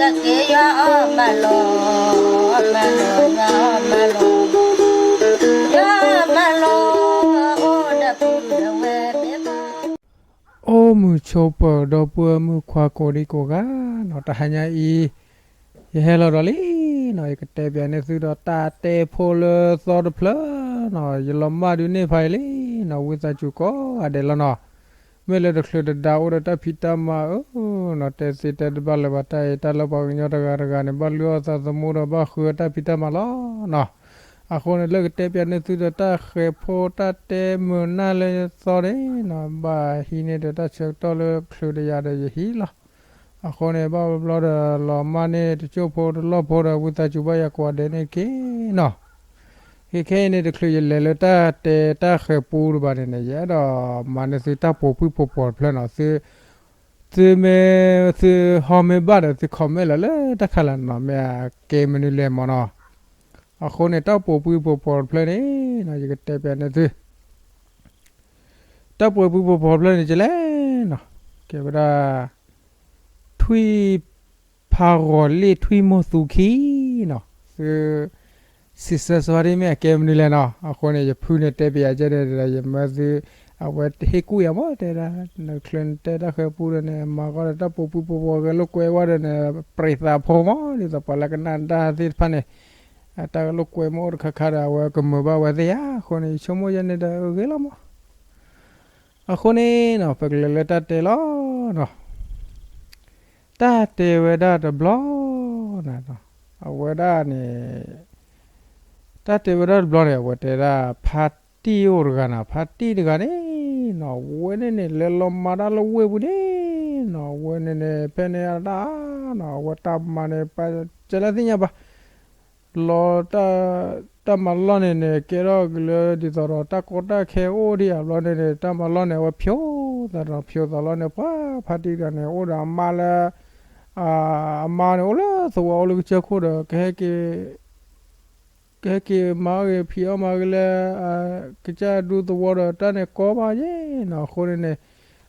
က့ယွၤအီၣ်မၤလိာ်, မၤလိာ်, ယွၤအီၣ်မၤလိာ်, ယွၤအီၣ်မၤလိာ်, အိၣ်ဒီးပုၢ်ဒီးဝဲၢ်, အိၣ်မုာ်ဆိးပၢၤဒီပုၢ်ဝဲၢ်မုၣ်ခွါကိးဒံကိးဂၤနီၤ, တဟါညါအံၤ ယဟဲလီၤဒီးလံနီၤ, ယကတဲပၠးန့ၢ်သုဒီးတၢ်တဲဖိလၢသီတဖျၢၣ်နီၤ, ယလီၤမၢ်ဒုးန့ၢ်ဖးအံၤလံနီၤ, ဝံသးစူၤကိးဂၤဒဲးလီၤနီၤ. မ့ၢ်လၢတချုးတဒါအိၣ်ဒီးတၢ်ဖံးတၢ်မၤဧၢနီၤ, တဲသ့တဲတဘၣ်လၢၤဘၣ်, တၢ်အံၤတၢ်လၢပှၤကညီတဂၤတဂၤန့ၣ် ဘၣ်လုၢ်အီၣ်သးသမူဒီးဘၣ်ဃုတၢ်ဖံးတၢ်မၤလီၤနီၤ. အဃိန့ၣ် လၢကတဲပၠးန့ၢ်သုဒီးတၢ်ဃဲၤဖိတၢ်တဲမုာ်နၢ်လၢသီန့ၣ်နီၤ, ဘၣ်ဟံးန့ၢ်ဒီးတၢ်ဆၢကတီၢ်လၢချုးတယၤဒီးယဟံးလီၤ. အဃိန့ၣ် ဘၣ်ဘျီဒီးလီၤမၢ်န့ၢ်တစိၢ်ဖိတလီၢ်ဖိဒီး ဝံသးစူၤဘၣ်ယၤကိးဂၤဒဲးန့ၣ်တက့ၢ်နီၤ. ခဲခဲအံၤန့ၣ် တချုးယလဲၤလၢတၢ်တဲတၢ်ဃဲၤပူတဘၣ်န့ၣ်န့ၣ် ယအဲၣ်ဒိးမၤန့ၢ်သုတၢ်ပိာ်ပှံၢ်ပိာ်ပီၤတဖျၢၣ်နီၤ, သု သုမ့ၢ် သုဟီမ့ၢ်ဘၣ်ဒီး သု comment လီၤလၢတၢ်ခါလၢာ်နီၤ, မ့ၢ်အကဲမနုၤလဲၣ်မၢ်နီၤ. အဃိန့ၣ် တၢ်ပိာ်ပှံၢ်ပိာ်ပီၤတဖျၢၣ်န့ၣ်နီၤ, ယကတဲပၠးန့ၢ်သု တၢ်ပိာ်ပှံၢ်ပိာ်ပီၤတဖျၢၣ်န့ၣ် ကလဲၣ်နီၤ, ကဲဝဲဒၣ် ထွံၣ်ဖးဂီၤလ့ၣ်ထွံၣ်မိၢ်သူခံနီၤ, သု စံးဆၢ စဝါဒ်မ့ၢ်အကဲမနုၤလဲၣ်နီၤ. အဃိန့ၣ် ယဖုန့ၣ်တဲပၠးကဲန့ၣ်ဒီး ယမၢသု အဝဲဟ့ၣ်ကူၣ်ယၤမၢ် တဲဒၣ် နချုးနတဲတၢ်ဃဲၤပူဒီးန့ၣ် မၤဃီဒီးတၢ်ပိာ်ပှံၢ်ပိာ်ပီၤဂဲၤလိာ်ကွဲဝဲဒီးန့ၣ် ပြံးသးဖိမၢ် ဒ်သိးပှၤလၢကနၣ်တၢ်သ့ၣ်တဖၣ်န့ၣ် အတၢ်ဂဲၤလိာ်ကွဲမ့ၢ်အိၣ်တခါခါဒီး အဝဲကမုာ်ဘၣ်ဝဲသ့ၣ်ဧါ. အဃိန့ၣ် ယဆိကမိၣ်ယဲန့ၣ်ဒီး အဂ့ၤလီၤမၢ်. အဃိန့ၣ်နီၤ ပကလဲၤလၢတၢ်တဲလီၤနီၤ. တၢ်တဲဝဲဒၣ်တဘျီနီၤ, အဝဲဒၣ်န့ၣ် တၢ်တဲဝဲဒၣ်တဘျီန့ၣ် အဝဲတဲဒၣ် ဖါတံၢ်အိၣ်တဂၤနီၤ, ဖါတံၢ်တဂၤန့ၣ်နီၤ အဝဲန့ၣ်န့ၣ် လဲၤလီၤမၤတၢ်လၢဝ့ၢ်ပူၤန့ၣ်နီၤ, အဝဲန့ၣ်န့ၣ် ဖဲန့ၣ်အတၢ်နီၤ အဝဲတၢ်မၤန့ၣ် ပှၤကလၢသ့ၣ်ညါဘၣ် လီၤ တၢ်မၤလီၢ်န့ၣ်န့ၣ် ကဲထီၣ်က့ၤလၢဒ်သိးဒီး တၢ်ကီတၢ်ခဲအိၣ်ဒံးဧါ ဘျီန့ၣ်န့ၣ် တၢ်မၤလီၢ်န့ၣ် အဝဲဖျိသးဒီး ဖျိသးလီၤန့ၣ် ပှၤဖါတံၢ်တဂၤန့ၣ် အိၣ်ဒီးအမါလၢ အမါန့ၣ် အိၣ်လၢသဝီအိၣ်လၢကစၢၢ်ခိၣ်ဒီး ကဟဲက့ၤ ကဟဲက့ၤမၤအီၣ်ဂ့ၤဖံးအီၣ်မၤဂ့ၤလၢ ကစၢ်ဒူသဝီဒီး တၢ်န့ၣ်ကီဘၣ်ယဲနီၤ. အဃိန့ၣ်န့ၣ်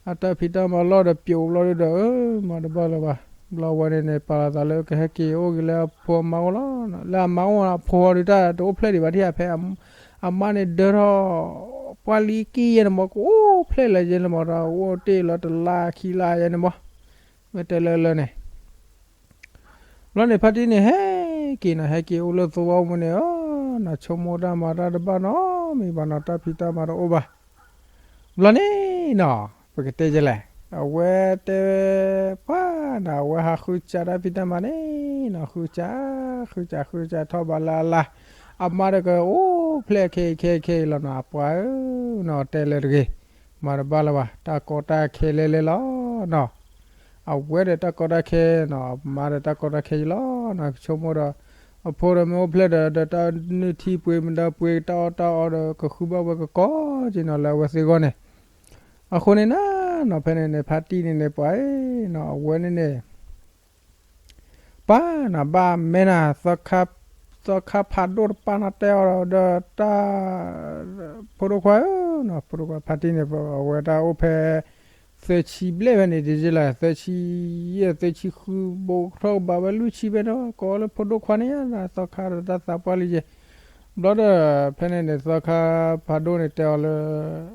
အတၢ်ဖံးတၢ်မၤလီၢ်ဒီး ပျိးဘျီဒုဒီး အၢ မၤတဘၣ်လၢၤဘၣ်. ဘျီဝဲန့ၣ်န့ၣ် ပာ်လီၤသးလၢကဟဲက့ၤအိၣ်ဂ့ၤလၢအဖိအမါအိၣ်လီၤ. လၢအမါအိၣ်အဖိအီၤဒုး တၢ်တအိၣ်ဖျဲၣ်ဒံးဘၣ် ထံၣ်ဧါ ဖဲအမါန့ၣ်ဒၢထီၣ် ပှၢ်လံကံၢ်ယဲန့ၣ်မၢ် ကအိၣ်ဖျဲၣ်လၢၤယဲန့ၣ်မၢ် ဒီးအိၣ်တ့ၢ်လီၤတလါခံလါယဲန့ၣ်မၢ် မ့ၢ်တဲလၢလၢန့ၣ် ဘျီန့ၣ် ဖါတံၢ်န့ၣ် ဟဲက့ၤနီၤ ဟဲက့ၤအိၣ်လၢသဝီပူၤန့ၣ် အၢ နီၤဆိကမိၣ်တၢ်မၤတၢ်တဘၣ်နီတမံၤဘၣ်နီၤ တၢ်ဖံးတၢ်မၤတအိၣ်ဘၣ်. ဘျီန့ၣ်နီၤ ပကတဲယလဲၣ် အဝဲတဲ ပှၤနီၤ အဝဲဟးဃုစးတၢ်ဖံးတၢ်မၤန့ၣ်နီၤ ဃုစး ဃုစး ဃုစးထီၣ်ဘးလၢအလါ အမါဒီးကအိၣ်ဖျဲၣ်ခဲအံၤခဲအံၤခဲအံၤလီၤနီၤ အပှၤဧၢနီၤ တဲလၢတဂ့ၤ မၤတဘၣ်လၢၤဘၣ် တၢ်ကီတၢ်ခဲလဲၤလဲၤလီၤနီၤ အဝဲဒီးတၢ်ကီတၢ်ခဲနီၤ အမါဒီးတၢ်ကီတၢ်ခဲယလီၤနီၤ ဆိကမိၣ်ဒီး အဖိဒီးမ့ၢ်အိၣ်ဖျဲၣ်ဒီး ဒီးတၢ်နုၢ်ထံပှ့ၤမတၤပှ့ၤ တၢ်အီၣ်တၢ်အီဒီး ကဃုဘၣ်ဝဲကကီက့ၤနီၤ လၢအဝဲသ့ၣ်အဂီၢ်န့ၣ် အဃိန့ၣ်နၤနီၤ ဖဲန့ၣ်န့ၣ် ဖါတံၢ်န့ၣ်န့ၣ် ပှၤနီၤ အဝဲန့ၣ်န့ၣ် ပၢ်နၤ ဘၣ်မဲနၤ သီခါဖးဒိၣ်တပၢ်နီၤ တဲအီၤဒီးတၢ် ဖိဒိၣ်ခွါဧၢနီၤ ဖိဒိၣ်ခွါ ဖါတံၢ်န့ၣ် အဝဲဒၣ်အိၣ်ဖဲ သၢဆံဘျဲၣ်ဖဲန့ၣ် ဒ်လဲၣ် သၢဆံယဲၢ် သၢဆံဃု ဘိးထီၣ်ကဘၣ်ဝဲလွံၢ်ဆံဖဲန့ၣ် ကိးလၢဖိဒိၣ်ခွါန့ၣ် သီခါဒီးတၢ်သးပှၢ်လံယဲၢ် ဘျီဒီး ဖဲန့ၣ်န့ၣ် သီခါဖးဒိၣ်န့ၣ် တဲအီၤလၢ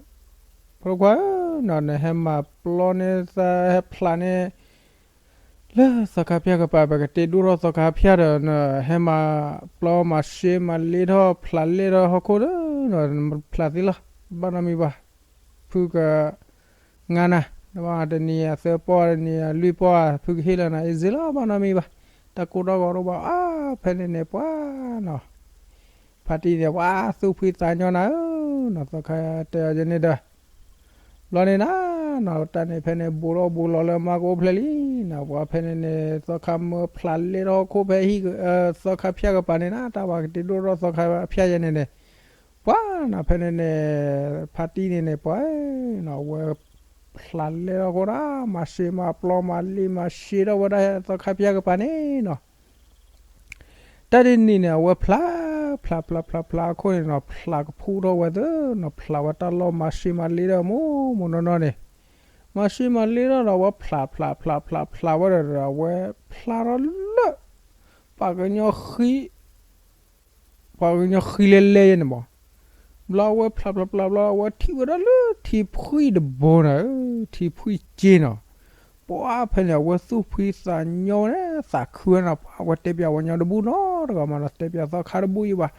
ဖိဒိၣ်ခွါဧၢနီၤ နဟဲမၤပျီန့ၢ်သး ဟဲဖျးန့ၢ် လၢသီခါဖၠၣ်ကပၤ ပကတ့ဒိၣ်ထီၣ်သီခါဖၠၣ်ဒီး နဟဲမၤပျီမၤရှဲမၤလ့ထီၣ် ဖျးလဲၢ်ထီၣ်ဟီၣ်ခိၣ်ဒီး နဖျးသ့လီၤ ဘၣ်နီတမံၤဘၣ် ဖုက ငါနၤ နဘၣ်တနံၤအသၢပီၢ် တနံၤအလွံၢ်ပီၢ် ဖုကဟ့ၣ်လီၤနၤ easy လီၤ ဘၣ်နီတမံၤဘၣ် တၢ်ကိၢ်တၢ်ဂီၤတအိၣ်ဘၣ် အါ ဖဲန့ၣ်န့ၣ် ပှၤနီၤ ဖါတံၢ်န့ၣ် ပှၤသူၣ်ဖှံသးညီနၤဧၢနီၤ သီခါတဲအီၤယဲန့ၣ်ဒီး ဘျီန့ၣ်နၤနီၤ တၢ်န့ၣ်ဖဲန့ၣ် ဘူးထီၣ်ဘူးလီၤလၢအမါကအိၣ်ဖျဲၣ်လံနီၤ ပှၤဖဲန့ၣ်န့ၣ် သီခါမၢဖျးလဲၢ်ထီၣ်ဟီၣ်ခိၣ်ဖဲဟံၣ် သီခါဖၠၣ်ကပၤန့ၣ်နၤ တၢ်ပှၤကတ့ဒိၣ်ထီၣ်သီခါဖၠၣ်ယဲန့ၣ်န့ၣ် ပှၤနီၤ ဖဲန့ၣ်န့ၣ် ဖါတံၢ်န့ၣ်န့ၣ် ပှၤနီၤ အဝဲဖျးလဲၢ်ထီၣ်ဟီၣ်ခိၣ်ဒီး မၤရှဲမၤပျီမၤလ့မၤရှဲထီၣ်ဝဲဒၣ်သီခါဖၠၣ်ကပၤန့ၣ်နီၤ တၢ်တနံၤန့ၣ် အဝဲဖျး ဖျး ဖျး ဖျး ဖျးအခိၣ်န့ၣ်နီၤ ဖျးကဖူထီၣ်ဝဲသ့နီၤ ဖျးဝဲတၢ်လီၢ်မၤရှဲမၤလ့ထီၣ်မိၢ်မိၢ်နီၢ်နီၢ်န့ၣ် မၤရှဲမၤလ့ထီၣ်ဒီး အဝဲဖျး ဖျး ဖျး ဖျး ဖျးဝဲဒီး အဝဲဖျးထီၣ်လၢ ပှၤကညီဃံ ပှၤကညီဃံလဲၤလဲၤယဲန့ၣ်မး, ဘျီအဝဲဖျးဖျးဖျးဘျီ အဝဲထံၣ်ဝဲဒၣ်လၢထံဖှံၣ်တဘိန့ၣ်ဧၢ, ထံဖှံၣ်စ့နီၤ, ပှၤဖဲန့ၣ် အဝဲသူၣ်ဖှံသးညီဝဲန့ၣ် သးခုဝဲနီၤ, ပှၤအဝဲတဲပၠးဝဲညီတဘူၣ်နီတဂၤမးနီၤ, တဲပၠးသီခါတဘူၣ်ယဘၣ်,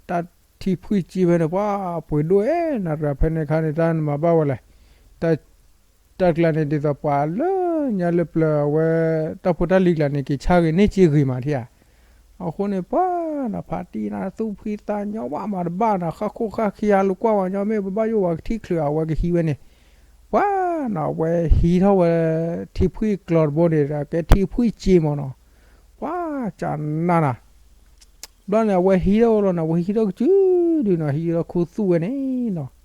တၢ်ထံဖှံၣ်စ့ဖဲန့ၣ် ပှၤပှ့ၤဒိၣ်အဲၣ်နၤတဂၤဖဲန့ၣ်ခါန့ၣ် တၢ်နမၤဘၣ်ဝဲလဲၣ်, တၢ် တၢ်ကျါန့ၣ်ဒ်သိးပှၤလၢညါလၢပျၢၤအဝဲ တၢ်ဖိတၢ်လံၤကျါန့ၣ် က့ၤဆါဂ့ၤန့ၢ်စ့ဂ့ၤမးထံဧါ, အဃိန့ၣ် ပှၤနီၤ ဖါတံၢ်နၤသူၣ်ဖှံသးညီဘၣ်မးတဘၣ်နီၤ, ဃၣ်ခိၣ်ဃၣ်ခံဂၤလူၤကွၢ်ဝဲညီ မ့ၢ်ပဘၣ်ယိၣ်ဝဲကထံၣ်ချုးအဝဲကဟံးဝဲန့ၣ်, ပှၤနီၤ အဝဲဟံးထီၣ်ဝဲ ထံဖှံၣ်ကျီၤတဘိန့ၣ် ကဲထံဖှံၣ်စ့မးနီၤ, ပှၤကနၣ်နၤ ဘျီန့ၣ် အဝဲဟံးထီၣ်ဝဲလီၤန့ၣ် အဝဲဟံးထီၣ်ကစုဒုနီၤ, ဟံးထီၣ်ခူသူၣ်ဝဲန့ၣ်နီၤ, ဟံး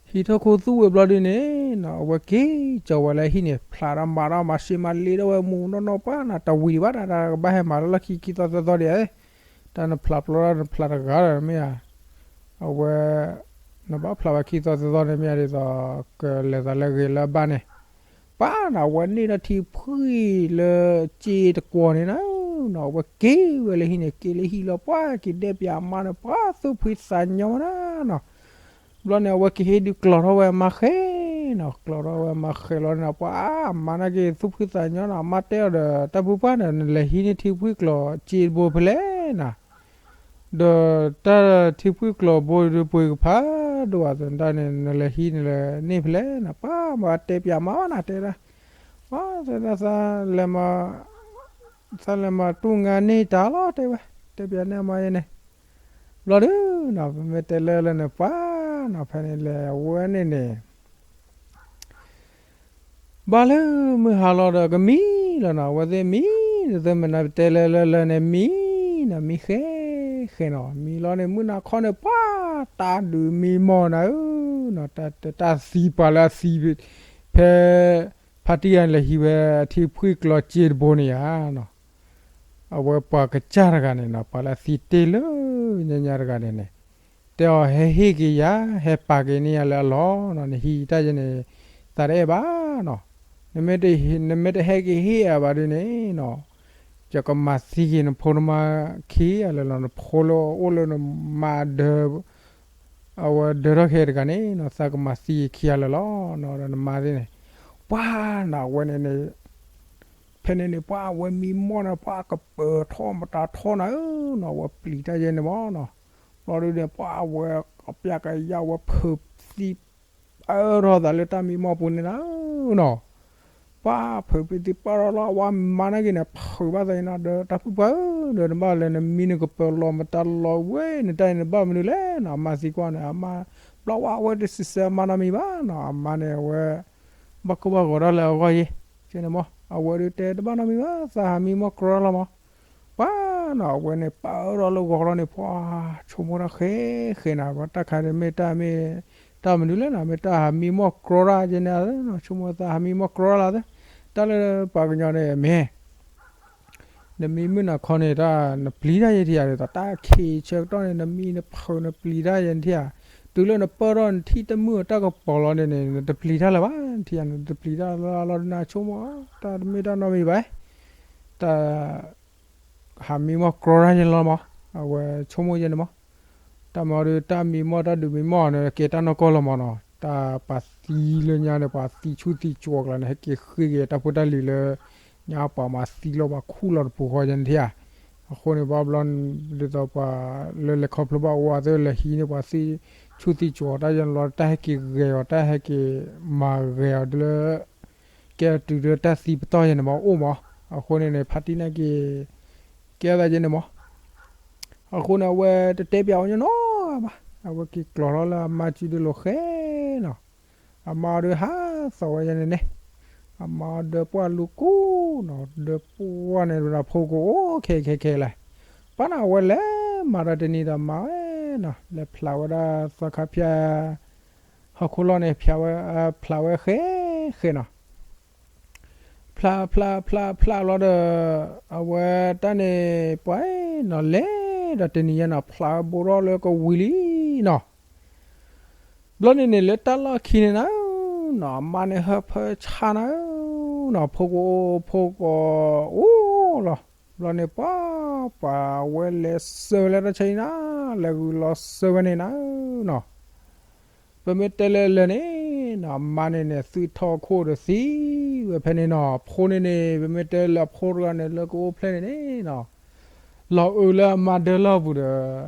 ထီၣ်ခူသူၣ်ဝဲဘျီဒုန့ၣ်နီၤ, အဝဲက့ၤကီၤဝဲလၢဟံၣ်န့ၣ် ဖျးဒီးမၤဒီးမၤစ့မၤလ့ထီၣ်ဝဲမူးနီၢ်နီၢ် ပှၤနီၤ တဝံၤဒံးဘၣ်နီၤ, တၢ်ကဘၣ်ဟဲမၤလၢလီၢ်ခံခံသီသၢသီဒံးဧါ, တၢ်နဖျးပျီတၢ်နဖျးတဂၤဒီးမ့ၢ်ဧါ, အဝဲ နဘၣ်ဖျးဝဲခံသီသၢသီန့ၣ်မ့ၢ်ဧါ ဒ်သိး ကလဲၤသးလၢဂ့ၤလၢဘၣ်န့ၣ် ပှၤနီၤ အဝဲန့ၢ်ဒီးထံဖှံၣ်လၢစ့တကွီၤန့ၣ်နီၤ, အဝဲက့ၤဝဲလၢဟံၣ်န့ၣ် က့ၤလၢဟံၣ်လီၤ ပှၤက့ၤဒဲပၠးအမါန့ၣ် ပှၤသူၣ်ဖှံသးညီဝဲဒၣ်နီၤ, ဘျီန့ၣ် အဝဲကဟ့ၣ်ဒုးကျီၤထီၣ်ဝဲအမါဃဲနီၤ, ကျီၤထီၣ်ဝဲအမါဃဲလီၤန့ၣ် ပှၤအမါနာ်က့ၤသူၣ်ဖှံသးညီနီၤ, အမါတဲအီၤဒီး တၢ်ဖုပှၢ်န့ၣ် နလဲၤဟံးန့ၢ်ထံဖှံၣ်ကျီၤစ့တဘိဖဲလဲၣ်နီၤ ဒီးတၢ်ထံဖှံၣ်ကျီၤဘိဒုးပှ့ၤကဖးဒိၣ်အသးတၢ်န့ၣ် နလဲၤဟံးန့ၢ်လၢန့ၣ်ဖဲလဲၣ်နီၤ, ပှၤမၤတဲပၠးမါဘၣ်နီၤ တဲဒၣ်, ပှၤတဲဒၣ် သးလဲၤမၤတူၢ်ငါန့ၢ်တၢ်လီၤ တဲဝဲ, တဲပၠးန့ၢ်အမါယဲန့ၣ်, ဘျီဒုနီၤ ပမ့ၢ်တဲလၢလၢန့ၣ် ပှၤနီၤ ဖဲန့ၣ်လဲၤအဝဲန့ၣ်န့ၣ် ဘၣ်လၢမုၢ်ဟါလီၤဒီးကမံလီၤနီၤ, အဝဲသ့ၣ်မံ ဒ်သိးမ့ၢ်နတဲလၢလၢလၢန့ၣ် မံနီၤ မံဃဲဃဲနီၤ, မံလီၤန့ၣ် မုၢ်နၤခီန့ၣ် ပှၤတၢ်ဒုးမံမီၢ်နၤဧၢနီၤ, တၢ်သံပှၤလၢအသံ ဖဲ ဖါတံၢ်ယၤလဲၤဟံးဝဲထံဖှံၣ်ကျီၤစ့တဘိန့ၣ်ဧါနီၤ အဝဲပှၤကစၢ်တဂၤန့ၣ်နီၤ ပှၤလၢအသံတ့ၢ်လၢညါညါတဂၤန့ၣ်န့ၣ် တဲအီၤ ဟဲဟ့ၣ်က့ၤယၤ ဟဲပာ်က့ၤန့ၢ်ယၤလၢအလီၢ်နီၤ, နဟံးတၢ်ယဲန့ၣ် သးတအဲၣ်ဘၣ်နီၤ, နမ့ၢ်တဟဲက့ၤဟ့ၣ်အဘၣ်ဒုန့ၣ်နီၤ ယကမၤသံက့ၤနဖိနမါခံဂၤလၢာ်လီၤ, နဖိလၢအအိၣ်လၢနမါဒၢ အဝဲဒၢထီၣ်ခဲတဂၤန့ၣ်နီၤ သးကမၤသံက့ၤခံဂၤလၢာ်လီၤနီၤ, ဒီးနမါသ့ၣ်န့ၣ် ပှၤနီၤ အဝဲန့ၣ်န့ၣ် ဖဲန့ၣ်န့ၣ် ပှၤအဝဲမံမီၢ်န့ၣ် ပှၤကပၢၤထီၣ်မတၤထီၣ်နၤဧၢနီၤ, အဝဲပျံၤတၢ်ယဲန့ၣ်မီၢ်နီၤ, ဘျီဒုန့ၣ် ပှၤအဝဲကပျၢ်ကယၢ်ဝဲဖုးသံ အၢထီၣ်သးလၢတၢ်မံမီၢ်ပူၤန့ၣ်နၤဧၢနီၤ ပှၤဖုးဖံသံပၢၢ်ထီၣ်လီၤ အဝဲမါနာ်က့ၤန့ၣ် ဖုးဘၣ်သးအံၤနီၤဒီးတၢ်ဖုပှၢ်ဧၢ, ဒီးနဘၣ်လဲၤနမံနကပၢၤလီၤမတၤလီၤဝဲ နတၢ်အံၤနဘၣ်မနုၤလဲၣ်နီၤ, အမါသံကွၢ်န့ၣ် အမါ ဘျီဝဲအဝဲတစံးဆၢအမါနီတမံၤဘၣ်နီၤ, အမါန့ၣ်အဝဲ ဘၣ်ကိၢ်ဘၣ်ဂီၤတၢ်လၢအဂီၢ်ယ့ၣ်, ကဲန့ၣ်မီၢ် အဝဲဒုးတဲတဘၣ်နီတမံၤဘၣ် သးဟးမံမီၢ်ကြီလီၤမီၢ် ပှၤနီၤ အဝဲန့ၣ်ပၢၢ်ထီၣ်လၢဂီၤလီၤန့ၣ် ပှၤဆိကမိၣ်တၢ်ဃဲဃဲနီၤ, ပှၤတၢ်ခါန့ၣ်မ့ၢ်တၢ်မ့ၢ် တၢ်မနုၤလဲၣ်နီၤ, မ့ၢ်တၢ်ဟးမံမီၢ်ကြီတၢ်ယဲန့ၣ်ဧါ, ဆိကမိၣ်သးဟးမံမီၢ်ကြီတၢ်လီၤ, တၢ်လၢပှၤကညီန့ၣ်မ့ၢ် နမံမုၢ်နၤခီန့ၣ် တၢ်နပျံၤတၢ်ယဲထံဧါ, ဒ်သိးတၢ်ခံးဆၢကတီၢ်န့ၣ် နမံနဖုးနပျံၤတၢ်ယဲထံဧါ, တုၤလၢနပၢၢ်ထီၣ်နထံၣ်တမုၢ်တၢ်ကပီၤလီၤန့ၣ်န့ၣ် နတပျံၤတၢ်လၢၤဘၣ်ထံဧါ, နတပျံၤတၢ်လၢၤလီၤ, နဆိကမိၣ် တၢ်တမ့ၢ်တၢ်နီတမံၤဘၣ်, တၢ် ဟးမံမီၢ်ကြီတၢ်ယဲလီၤမီၢ်, အဝဲဆိကမိၣ်ယဲန့ၣ်မီၢ်, တၢ်မၤဒီး တၢ်မံမီၢ်တၢ်ဒုးမံမီၢ်န့ၣ် ကဲတၢ်နီၢ်ကီၢ်လီၤမီၢ်နီၤ, တၢ်ပှၤသံလၢညါန့ၣ် ပှၤသံဆူၣ်သံကၠီၤကျါန့ၣ် ဟဲက့ၤဃ့က့ၤတၢ်ဖိတၢ်လံၤလၢ ညါပှၤမၤသံလီၤပှၤခူၣ်လီၤတပူၤဃီယဲန့ၣ်ထံဧါ, အဃိန့ၣ် ဘၣ်ဘျီ ဒ်သိးပှၤလၢလဲၤခီဖျိဘၣ်အိၣ်အသးလဲၤဟံးန့ၢ်ပှၤသံဆူၣ်သံကၠီၤတၢ်ယဲန့ၣ်လီၤ, တၢ်ဟဲက့ၤဂဲၤအီၤ တၢ်ဟဲက့ၤမၤဂဲၤအီၤဒ်လၢ ကဲတုၤလၢတၢ်သံပတီၢ်ယဲန့ၣ်မီၢ်အိၣ်မီၢ်, အဃိန့ၣ်န့ၣ် ဖါတံၢ်နာ်က့ၤ ကဲသးယဲန့ၣ်မီၢ်, အဃိန့ၣ် အဝဲတတဲပၠးအီၤညီနီဘၣ်, အဝဲက့ၤကျီၤထီၣ်လၢအမါစုဒုလီၤဃဲနီၤ, အမါအီၤဒုးဟးသီၣ်ဝဲယဲန့ၣ်န့ၣ်, အမါအီၤဒၢပှၢ်လူၤကူနီၤ, ဒၢပှၢ်န့ၣ် ဖိကအိၣ်ခဲခဲခဲလဲၣ်, ပှၤနီၤ အဝဲလဲၤမၤဒီးတနံၤဒီးမၤဝဲနီၤ, လဲၤဖျးဝဲဒၣ်သီခါဖၠါ ဟီၣ်ခိၣ်လီၢ်န့ၣ် ဖျးဝဲ ဖျးဝဲဃဲဃဲနီၤ, ဖျးဖျးဖျးဖျးလီၤဒီး အဝဲတၢ်န့ၣ် ပှၤနီၤ လဲၤဒီးတနံၤညါနီၤ ဖျးဝဲဘိးထီၣ်လၢကဝံၤလံနီၤ, ဘျီန့ၣ်န့ၣ် လၢတၢ်လီၢ်ခံန့ၣ်နၤနီၤ အမါန့ၣ်ဟၢဖၢဆါနၤနီၤ, ဖိကအိၣ်ဖိကအိၣ်လီၤ, ဘျီန့ၣ်ပှၤ ပှၤအဝဲလဲၤစၢၤဝဲလၢတၢ်ဆါအံၤနီၤ, လဲၤဂုာ်လီၤစၢၤဝဲန့ၣ်နီၤနီၤ. ပမ့ၢ်တဲလၢလၢာ်န့ၣ်နီၤ အမါန့ၣ်န့ၣ် သွံၣ်ထီၣ်ခိၣ်ဒီးသံဝဲဖဲန့ၣ်နီၤ. အဖိန့ၣ်န့ၣ် ပမ့ၢ်တဲလၢအဖိတဂၤန့ၣ် လၢကအိၣ်ဖျဲၣ်န့ၣ်န့ၣ်နီၤ လီၤအုးလၢအမါဒၢလီၢ်ပူၤဒီး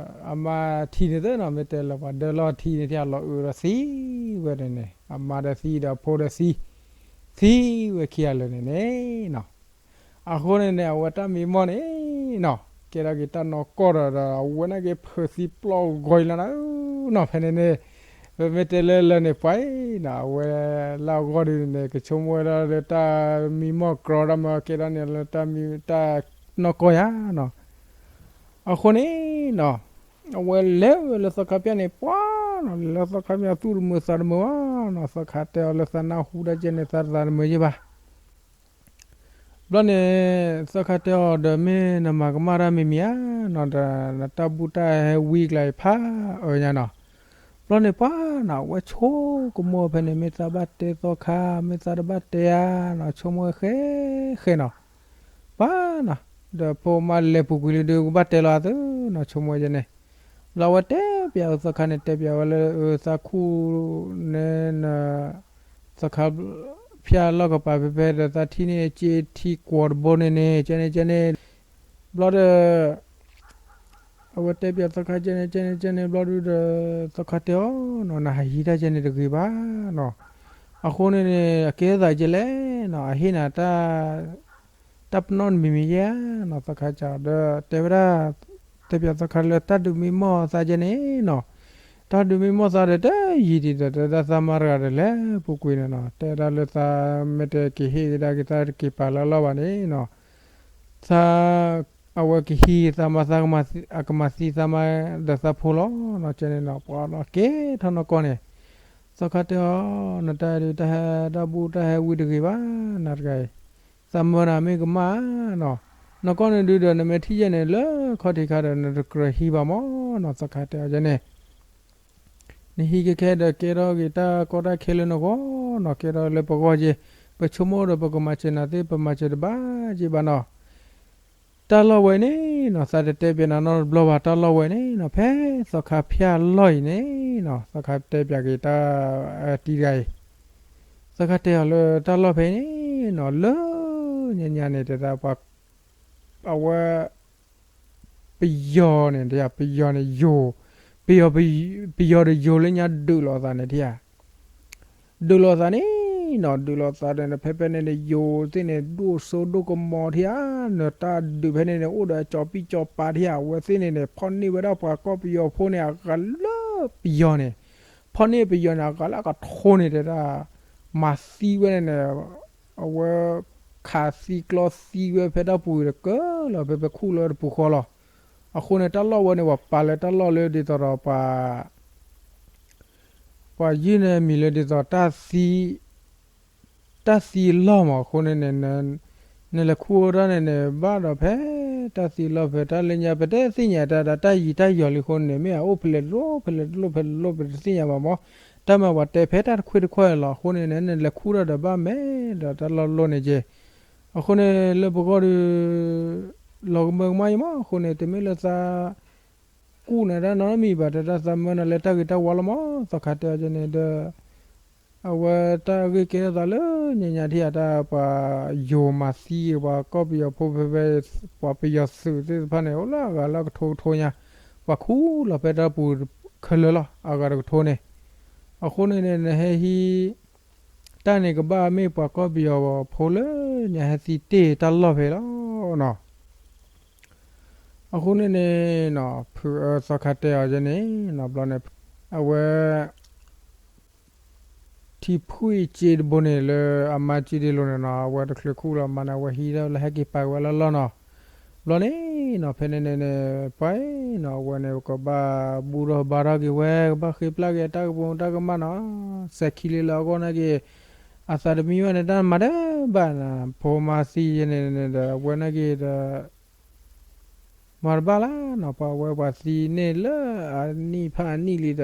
အမါထံန့ၣ်သ့နီၤ, မ့ၢ်တဲလၢပှၤဒၢလီၢ်ထံန့ၣ် ထံၣ်လီၤအုးဒီးသံဝဲန့ၣ်န့ၣ် အမါဒီးသံဒီးအဖိဒီးသံ, သံဝဲခံဂၤလၢာ်န့ၣ်န့ၣ်နီၤ. အဃိန့ၣ်န့ၣ် အဝဲတၢ်မံမီၢ်န့ၣ်နီၤ ကဲထီၣ်က့ၤတၢ်နီၢ်ကီၢ်ဒီး ဒီးအဝဲန့ၣ်က့ၤဖုးသံပျီၢ်ဂီၤအံၤလီၤနီၤ. ဖဲန့ၣ်န့ၣ် ပမ့ၢ်တဲလၢလၢာ်န့ၣ် ပှၤအံၤနီၤ အဝဲလၢအဂီၢ်ဒုန့ၣ် ကဆိကမိၣ်ဝဲဒၣ်လၢတၢ်မံမီၢ်ကြီတၢ်မၤကဲထီၣ်န့ၣ်လၢတၢ်မံ တၢ်နီၢ်ကီၢ်ယါနီၤ. အဃိန့ၣ်နီၤ အဝဲလဲၤဝဲလၢသီခါပျၢ်န့ၣ် ပှၤနီၤ လဲၤလၢသီခါပျၢ်သူၣ်တမုာ်သးတမုာ်ဘၣ်နီၤ. သီခါတဲအီၤလၢသးနၢ်ဟူဒၣ်ကဲန့ၣ် သးတသးတမုာ်ယဲၢ်ဘၣ်. ဘျီန့ၣ် သီခါတဲအီၤဒီး မ့ၢ်နမၤကမၣ်တၢ်မံၤမံၤဧါနီၤ, ဒီးနတၢ်ဘူၣ်တၢ်ဟဲဝံကျါအံၤဖးအၢညါနီၤ. ဘျီန့ၣ်ပှၤနီၤ အဝဲဆိကမိၣ်ဖဲန့ၣ် မ့ၢ်သးဘၣ်တဲသီခါ မ့ၢ်သးတဘၣ်တဲဧါနီၤ, ဆိကမိၣ်ဃဲဃဲနီၤ. ပှၤနီၤ ဒီးဖိမါလဲၤပူၤကွံာ်လံဒုး ကဘၣ်တဲလီၤအသးနီၤ ဆိကမိၣ်ယဲၢ်န့ၣ်. ဘျီအဝဲတဲပၠးအသီခါန့ၣ် တဲပၠးဝဲလၢ သးခူၣ်န့ၣ် သီခါဖၠၣ်လီၢ်ကပၤဖဲဖဲဒီး သးထံၣ်န့ၢ်က့ထံကွီၤတဘိန့ၣ်န့ၣ် ကဲန့ၣ်ကဲန့ၣ် ဘျီဒီး အဝဲတဲပၠးသီခါကဲန့ၣ်ကဲန့ၣ်ကဲန့ၣ် ဘျီဒုဒီး သီခါတဲအီၤနီၤ နဟးဟံးတၢ်ကဲန့ၣ်တဂ့ၤဘၣ်နီၤ. အဃိန့ၣ်န့ၣ် အကဲသးကဲလဲၣ်နီၤ အဟ့ၣ်နၤတၢ် တၢ်ပနီၣ်တမံၤမံၤယဲၢ်နီၤ. သီခါစံးဒီး တဲဝဲဒၣ် တဲပၠးသီခါလၢတၢ်ဒုးမံမီၢ်သးကဲန့ၣ်နီၤ. တၢ်ဒုးမံမီၢ်သးဒီးတယံာ်ဒံးဒီး တဲဒၣ်သးမါတဂၤဒီးလဲၤပူၤကွံာ်န့ၣ်နီၤ. တဲဒၣ်လၢသးမ့ၢ်တက့ၤဟ့ၣ်ကဒါက့ၤသးတက့ၤပာ်လၢအလီၢ်ဘၣ်န့ၣ်နီၤ သး အဝဲကဟံးသးမါသး အကမၤသံသးမါဒီးသးဖိလီၤနီၤ. ကဲန့ၣ်နီၤ ပှၤနီၤကဲထီၣ်နီၢ်ကီၢ်န့ၣ် သီခါတဲအီၤ နတၢ်ဒုးတၢ်ဟဲ တၢ်ဘူၣ်တၢ်ဟဲဝံတဂ့ၤဘၣ် နၤတဂၤအံၤ သးမၢနၤမ့ၢ်ကမၣ်နီၤ. နီၢ်ကီၢ်န့ၣ်ဒုဒီး နမ့ၢ်ထံၣ်ယဲၢ်န့ၣ် လၢခီၣ်ထံးခါဒီး နတကြၢးဟံးဘၣ်မီၢ်နီၤ. သီခါတဲအီၤကဲန့ၣ် နဟံးကဲခဲဒီး ကဲထီၣ်က့ၤတၢ်ကီတၢ်ခဲလၢနဂီၢ်နီၤ, ကဲထီၣ်လၢပဂီၢ်က့ၤ, ပဆိကမိၣ်ဒီး ပကမၤစၢၤနၤသ့ ပမၤစၢၤတဘၣ်က့ၤဘၣ်နီၤ. တၢ်လီၢ်ဝဲန့ၣ်နီၤ သးတတဲပၠးနၤနီတဘျီဘၣ်, တၢ်လီၢ်ဝဲန့ၣ်နီၤ ဖဲသီခါဖၠၣ်လီၢ်အံၤန့ၣ်နီၤ သီခါတဲပၠးက့ၤတၢ်တံၤတဂၤအံၤ, သီခါတဲအီၤလၢတၢ်လီၢ်ဖဲအံၤန့ၣ်နီၤ လၢညါညါန့ၣ် တဲဒၣ်ပှၤ အဝဲ ပယီၤန့ၣ် ပယီၤန့ၣ်ယိၤ, ပယီၤ ပယီၤဒီးယိၤလၢညါဒုးလိာ်သးန့ၣ်ထံၣ်ဧါ, ဒုးလိာ်သးန့ၣ်နီၤ ဒုးလိာ်သးဒီး ဖဲဖဲန့ၣ်န့ၣ် ယိၤသ့ၣ်န့ၣ် ဒိၣ်စိဒိၣ်ကမီၤထံၣ်ဧါ, နတၢ်ဒုးဖဲန့ၣ်န့ၣ် အိၣ်ဒီးအကၠီၤပံၣ်ကၠီၤပၤထံၣ်ဧါ, အဝဲသ့ၣ်န့ၣ်န့ၣ် ဖီၣ်န့ၢ်ဝဲဒၣ်ပှၤကီၢ်ပယီၤဖိန့ၣ် အဂၤလၢပယီၤန့ၣ်, ဖီၣ်န့ၢ်ပယီၤန့ၣ် အဂၤလၢအကထိန့ၣ် တဲဒၣ် မၤသံဝဲန့ၣ်န့ၣ် အဝဲ ခးသံကျီသံဝဲဖဲတၢ်ပူၤဒီးကၢလီၤ ဖဲဖဲခူၣ်လၢတပူၤဃီလီၤ. အဃိန့ၣ် တၢ်လီၢ်ဝဲန့ၣ် ပှၤပာ်လၢတၢ်လီၢ်လၢဒ်သိးဒီးပှၤ ပှၤယုၢ်န့ၢ်အမံၤလၢဒ်သိး တၢ်သံလီၢ်မး အဃိန့ၣ်န့ၣ် နလဲၤခူၣ်ဝဲဒၣ်န့ၣ်န့ၣ် ဘၣ်ဒီးဖဲတၢ်သံလီၢ်ဖဲတၢ်လၢညါ ပတဲသ့ၣ်ညါတၢ်ဒီး တၢ်ယံၤတၢ်ယီၤလံအဃိန့ၣ် မ့ၢ်အအိၣ်ဖဲလဲၣ်တလိၣ် ဖဲလဲၣ်တလိၣ် ဖဲလဲၣ်တလိၣ် ပတသ့ၣ်ညါဘၣ်မး, တၢ်မၤပှၤတဲဖဲတၢ်တခွ့ၣ်တခွါလီၤ. အဃိန့ၣ်န့ၣ် နလဲၤခူၣ်ထီၣ်ဒီးဘၣ်မဲာ်ဒီးတၢ်လီၢ်လီၢ်န့ၣ်က့ အဃိန့ၣ် လၢပဂီၢ်ဒီး လီၤကမၢကမၣ်ယံမး အဃိန့ၣ် တမ့ၢ်လၢသး ကူၣ်နၤတၢ်နီတမံၤဘၣ် တဲဒၣ်သးမၢနၤလၢတၢ်ဂ့ၤတၢ်ဝါလီၤမး သီခါတဲအီၤကဲန့ၣ်ဒီး အဝဲတၢ်ဂ့ၢ်ကဲထီၣ်သးလၢညါညါထံၣ်ဧါ တၢ်ပှၤယိၤမၤသံ ပှၤကီၢ်ပယီၤဖိဖဲဖဲ ပှၤပယီၤသုးသ့ၣ်တဖၣ်န့ၣ် အိၣ်လၢအဂၤလၢအကထိကထိညါ ပှၤခူၣ်လီၤဖဲတၢ်ပူၤခဲလၢာ်လီၤ အဂၤတကထိန့ၣ်. အဃိန့ၣ်န့ၣ် နဟဲဟံး တၢ်န့ၣ်ကဘၣ်မ့ၢ်ပှၤကီၢ်ပယီၤဖိလၢညါဟဲသံတ့ၢ်တၢ်လီၢ်ဖဲလီၤနီၤ. အဃိန့ၣ်န့ၣ်နီၤ ဖုအၢသီခါတဲအီၤယဲန့ၣ် နီၤဘျီန့ၣ် အဝဲ ထံဖှံၣ်က့တဘိန့ၣ်လၢအမါက့ဒ့လိာ်န့ၣ်နီၤ အဝဲတချုးခူၣ်လီၤမၤန့ၣ် အဝဲဟံးထီၣ်လၢဟဲက့ၤပာ်က့ၤဝဲလၢလီၢ်နီၤ. ဘျီန့ၣ်နီၤ ဖဲန့ၣ်န့ၣ်န့ၣ် ပှၤနီၤ အဝဲန့ၣ် ကဘၣ်ဘူၣ်ထီၣ်ဘါထီၣ်က့ၤဝဲ ကဘၣ်ဃ့ပျၢ်က့ၤအတၢ်ကပူၤတၢ်ကမၣ်နီၤ. စဲးခံလံလၢအဂီၢ်နာ်က့ အသးတမံဝဲန့ၣ် တၢ်မၤတဘၣ်နီၤ ဖိမါသံယဲန့ၣ်န့ၣ်ဒီး အဝဲနာ်က့ဒီး မၤတဘၣ်လၢနီၤ ပှၤဝဲပှၤသံန့ၢ်လၢအနံၣ်ဖးအနံၣ်လံဒီး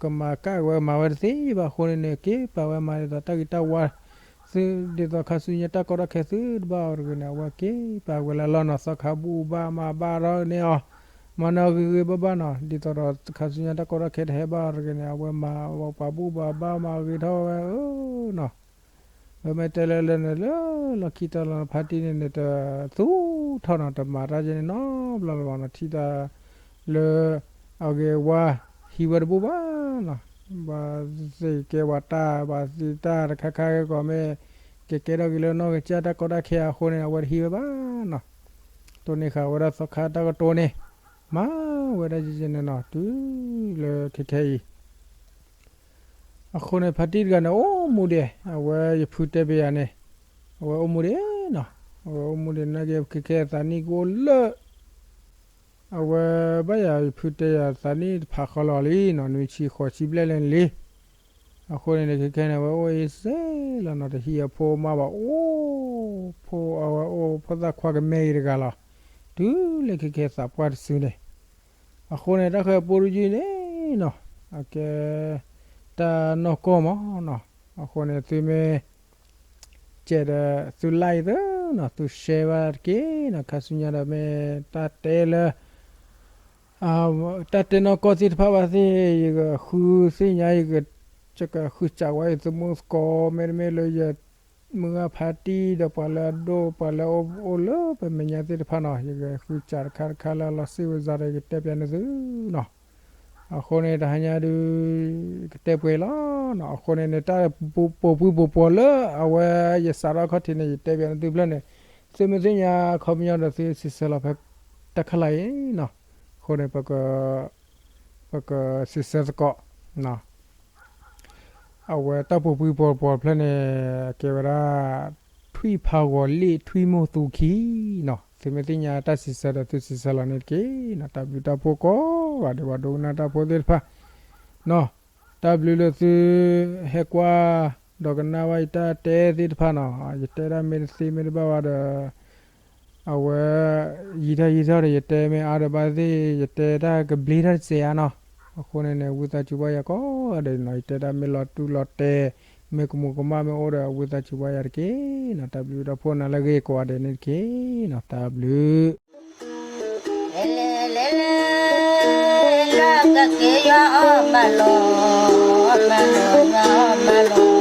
ကမၤကၣ်ဝဲမၤဝဲတသ့ဘၣ်အဃိန့ၣ်န့ၣ် က့ၤပာ်ဝဲမၤဒ်သိးတၢ်ဂ့ၤတၢ်ဝါ ဒ်သိးခါဆူညါတၢ်ကီတၢ်ခဲသုတဘၣ်အီၤတဂ့ၤန့ၣ် အဝဲက့ၤပာ်ဝဲလၢအလီၢ်နီၤ သီခါဘူၣ်ဘၣ်မၤဘၣ်ထီၣ်န့ၢ်အီၤ, မၤန့ၢ်အီၤဂ့ၤဂ့ၤဘၣ်ဘၣ်နီၤ ဒ်သိးဒီးခါဆူညါတၢ်ကီတၢ်ခဲတဟဲဘၣ်အီၤတဂ့ၤန့ၣ် အဝဲမၤပာ်ဘူၣ်ဘၣ်ဘၣ်မၤဂ့ၤထီၣ်ဝဲဧၢနီၤ. ပမ့ၢ်တဲလၢလၢန့ၣ် လၢလီၢ်ခံတၢ်လီၢ်န့ၣ် ဖါတံၢ်န့ၣ်န့ၣ် တသူၣ်ထီၣ်နီၤ တမၤတၢ်ကဲန့ၣ်နီတဘျီလၢၤဘၣ်နီၤ ထံၣ်တၢ်လၢ အဂ့ၤအဝါ ဟံးဝဲတဘူၣ်ဘၣ်နီၤ, ဘၣ်သ့ၣ်ကဲဝဲတၢ် ဘၣ်သ့ၣ်တၢ်တခါခါဂ့ၤကီးမ့ၢ် ကကဲထီၣ်က့ၤလၢနီၢ်ကစၢ်တၢ်ကီတၢ်ခဲအဃိန့ၣ် အဝဲတဟံးဝဲဘၣ်နီၤ, တိၢ်န့ၢ်ဃာ်ဝဲဒၣ်သီခါတၢ်ကတိၤန့ၣ် မၤဝဲဒၣ်ယဲယဲန့ၣ်နီၤ တုၤလၢခဲခဲအံၤ အဃိန့ၣ် ဖါတံၢ်တဂၤန့ၣ် အိၣ်မူဒံး အဝဲယဖုတဲပယၤန့ၣ် အဝဲအိၣ်မူဒံးနီၤ, အဝဲအိၣ်မူဒံးနာ်က့ ခဲခဲသးနံၣ်ကအိၣ်လၢ အဝဲဘၣ်ယၤယဖုတဲယၤသးနံၣ်တဖးဃီလီၤလံနီၤ နွံဆံဃိးဆံဘျဲၣ်လၢလံ, အဃိန့ၣ်န့ၣ် ခဲခဲန့ၣ် အဝဲအိၣ်အ့စ့လီၤနီၤ တဟံးအဖိမါဘၣ် အိၣ်ဖိအဝဲအိၣ်ဖိသၣ်ခွါကမဲအံၤတဂၤလီၤ, တုၤလၢခဲခဲသးပှၢ်တစုန့ၣ် အဃိန့ၣ်တၢ်ဃဲၤပူတယုၢ်န့ၣ်နီၤ အကဲ တၢ်နီၢ်ကီၢ်မးနီၤ, အဃိန့ၣ်သုမ့ၢ် ကဲးဒီးသု like သုနီၤ သု share ဘၣ်တက့ၢ်နီၤ ခါဆူညါဒီးမ့ၢ်တၢ်တဲလၢ တၢ်တဲနီၢ်ကီၢ်သ့ၣ်တဖၣ်ဘၣ်သ့ၣ် ယကဃုသ့ၣ်ညါ ယက ကဃုစးဝဲယသမူသကိး မ့တမ့ၢ်လၢယမုၢ်ဂၢ်ဖါတံၢ်ဒီးပှၤလၢအဒိၣ် ပှၤလၢအအိၣ်လၢပမဲာ်ညါသ့ၣ်တဖၣ်နီၤ ယကဃုစးတခါတခါလၢအလီၤစ့ၣ်ဝဲစါဒီး ယကတဲပၠးန့ၢ်သုနီၤ အဃိန့ၣ် တဟါညါဒုး ကတဲပှဲၤလီၤနီၤ အဃိန့ၣ်န့ၣ် တၢ်ပိာ်ပှံၤပိာ်ပှီၤလၢအဝဲယစးထီၣ်အခီၣ်ထံးန့ၣ် ယတဲပၠးန့ၢ်သုဖျၢၣ်န့ၣ် သုမ့ၢ်သ့ၣ်ညါအခီပညီဒီး သုစံးဆၢလီၤဖဲတၢ်ခါလာ်အံၤနီၤ အဃိန့ၣ် ပကစံးဆၢသကိး အဝဲတၢ်ပိာ်ပှံၤပိာ်ပှီၤတဖျၢၣ်န့ၣ် ကဲဝဲဒၣ် ထွံၣ်ဖးဂီၤလ့ၣ်ထွံၣ်မိၢ်သူခံနီၤ သုမ့ၢ်သ့ၣ်ညါတၢ်စံးဆၢဒီး သုစံးဆၢလီၤန့ၣ်တက့ၢ်နီၤ တၢ်ဘျုးတၢ်ဖှိၣ်ကိးဂၤဒဲး ပှၤဒိကနၣ်တၢ်ဖိသ့ၣ်တဖၣ်နီၤ တၢ်ဘျုးလၢသုဟဲကွၢ် ဒီးကနၣ်ဝဲယတၢ်တဲသ့ၣ်တဖၣ်နီၤ ယတဲဒၣ်မ့ၢ်တသ့မ့ၢ်တဘၣ်ဘၣ်ဒီး အဝဲ ယံာ်ထီၣ်ယံာ်ထီၣ်ဒီး ယတဲမ့ၢ်အါဒီးဘၣ်သ့ၣ် ယတဲတၢ်ကဘျ့ထီၣ်တစဲးဧါနီၤ အဃိန့ၣ်န့ၣ် ဝံသးစူၤဘၣ်ယၤကိးဂၤဒဲးနီၤ ယတဲတၢ်မ့ၢ်လီၤတူာ်လီၤတဲာ် မ့ၢ်ကမူးကမၣ်မ့ၢ်အိၣ်ဒီး ဝံသးစူၤဘၣ်ယၤတက့ၢ်နီၤ တၢ်ဘျုးတၢ်ဖှိၣ်နၤလၢအဂ့ၤကိးဂၤဒဲးန့ၣ်တက့ၢ်နီၤ တၢ်ဘျုး လၢကက့ယွၤ မၤလိ မၤလိ ယွၤ မၤလိ